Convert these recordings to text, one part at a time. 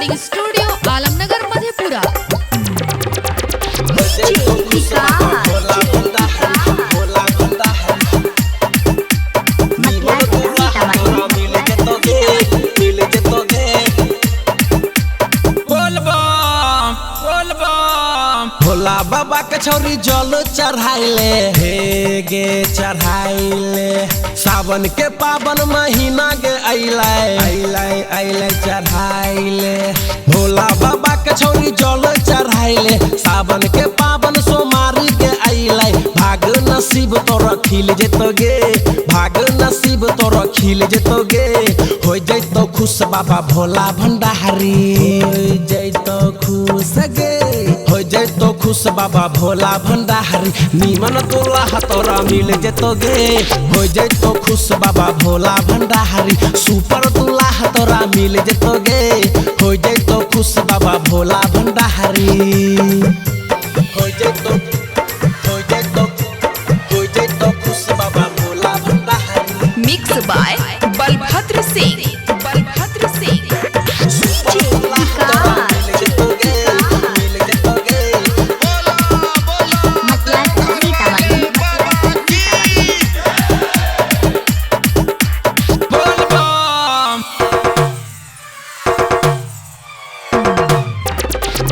Recording studio Alamnagar Madhepura. Bhola बाबा के छौरी जल चढ़ाइले हे गे चढ़ाइले, सावन के पावन महीना गे अइलै अइलै अइलै चढ़ाइले। भोला बाबा के छौरी जल चढ़ाइले, सावन के पावन सोमारी के अइलै। भाग नसीब तोर खिल जेतो गे, भाग नसीब तोर खिल जेतो गे। हो जैतो खुश बाबा भोला भंडारी, हो जैतो खुश गे, हो जैतो खुश बाबा भोला भंडारी। नीमन दुल्हा तोरा मिल जेतो गे, हो जैतो खुश बाबा भोला भंडारी। सुपर दुल्हा तोरा मिल जेतो गे, हो जैतो खुश बाबा भोला भंडारी। हो जैतो, हो जैतो, हो जैतो खुश बाबा Bhola Bhandari. Mix by Balbhadra Singh, Balbhadra Singh. Super दुल्हा तोरा मिल जेतो गे, मिल जेतो गे।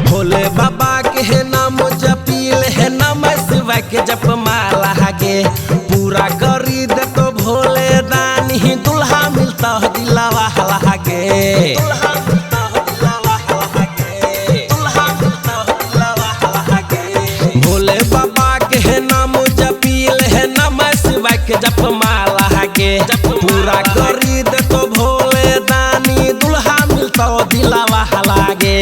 भोले बाबा के है नाम जपील है नमः शिवाय के जप माला गे। पूरा करी दे तो भोले दानी, दुल्हा मिलता हो दिलावा हला गे। दुल्हा मिलता हो दिलावा हला गे, दुल्हा मिलता हो दिलावा हला गे। भोले बाबा के है नाम जपील है नमः शिवाय के जप माला गे। पूरा करी दे तो भोले दानी, दुल्हा मिलता हो दिलावा हला गे।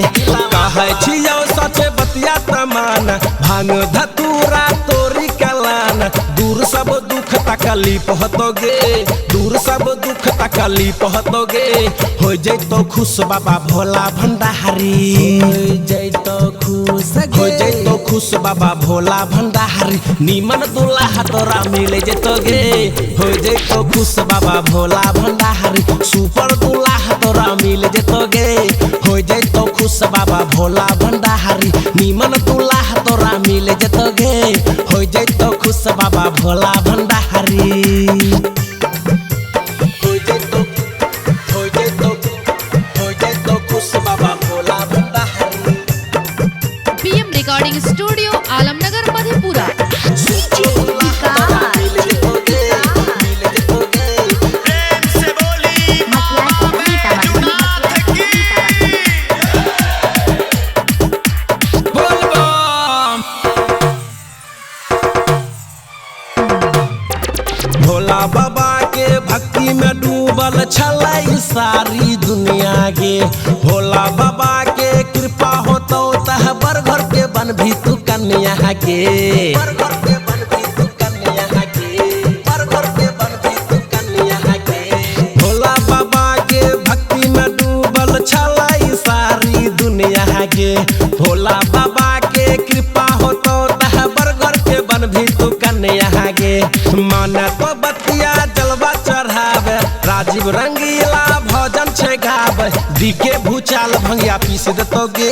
कहै छियौ सचे बतिया तमान, भांग धतूरा तोरी कलान। दूर सब दुख तकलीफ हतो गे, दूर सब दुख तकलीफ हतो गे। हो जैतो खुश बाबा भोला भंडारी, हो जैतो खुश, हो जैतो खुश बाबा भोला भंडारी। नीमन दुल्हा तोरा मिल जेतो गे, हो जैतो खुश बाबा भोला भंडारी। सुपर दुल्हा तोरा मिल जेतो गे, हो जैतो खुश बाबा भोला भंडारी। नीमन दुल्हा तोरा मिल जेतो गे, हो जैतो खुश बाबा भोला भंडारी। हो जैतो, हो जैतो, हो जैतो खुश बाबा Bhola Bhandari. PM recording studio Alamnagar Madhepura. Super दुल्हा तोरा मिल जेतो गे, मिल जेतो गे। प्रेम से बोली बाबा बैजूनाथ की। भोला बाबा के भक्ति में डूबल छलै सारी दुनिया गे। भोला बाबा के कृपा होतौ तह बर घर के बन भी तू कन्या गे। बर घर के बन भी तू कन्या गे, बर घर के बन भी तू कन्या गे। भोला बाबा के भक्ति में डूबल छलै सारी दुनिया गे। भोला बाबा के कृपा होतौ तह बर घर के बन भी तू कन्या गे। माने तो बतिया जलवा चढ़ावे, राजीव रंगीला भजन छे गावे। डीके भूचाल भंगिया पीस देतो गे,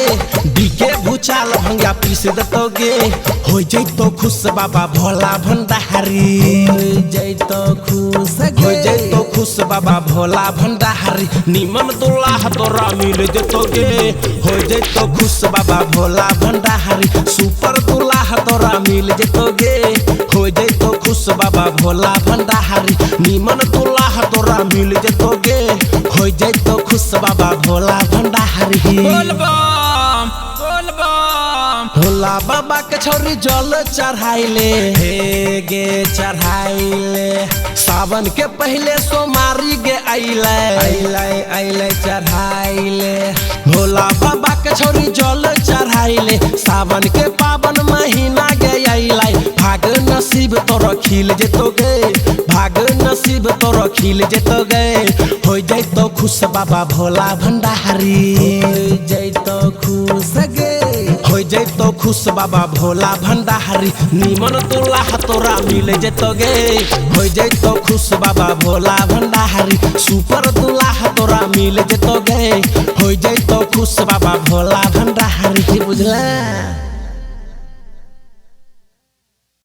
डीके भूचाल भंगिया पीस देतो गे। हो जैतो खुश बाबा भोला भंडारी, हो जैतो खुश, हो जैतो खुश बाबा भोला भंडारी। नीमन दुल्हा तोरा मिल जेतो गे, हो जैतो खुश बाबा भोला भंडारी। सुपर दुल्हा तोरा मिल जेतो गे, हो जैतो खुश बाबा भोला भंडारी। नीमन दुल्हा तोरा मिल जेतो गे, हो जैतो खुश बाबा भोला भंडारी। भोला बाबा के छौरी जल चढ़ाइले हे गे चढ़ाइले, सावन के पहले सोमारी गे अइलै अइलै अइलै चढ़ाइले। भोला बाबा के छौरी जल चढ़ाइले, सावन के पावन महीना गे अइलै। भाग नसीब तोर खिल जेतो गे, भाग नसीब तोर खिल जेतो गे। हो जैतो खुश बाबा भोला भंडारी, हो जैतो खुश गे, हो हो जैतो खुश बाबा भोला भंडारी, निमन दुल्हा तोरा मिल जैतो गे। हो जैतो खुश बाबा भोला भंडारी, सुपर दुल्हा तोरा मिल जैतो गे। हो जैतो खुश बाबा भोला भंडारी, बुझला।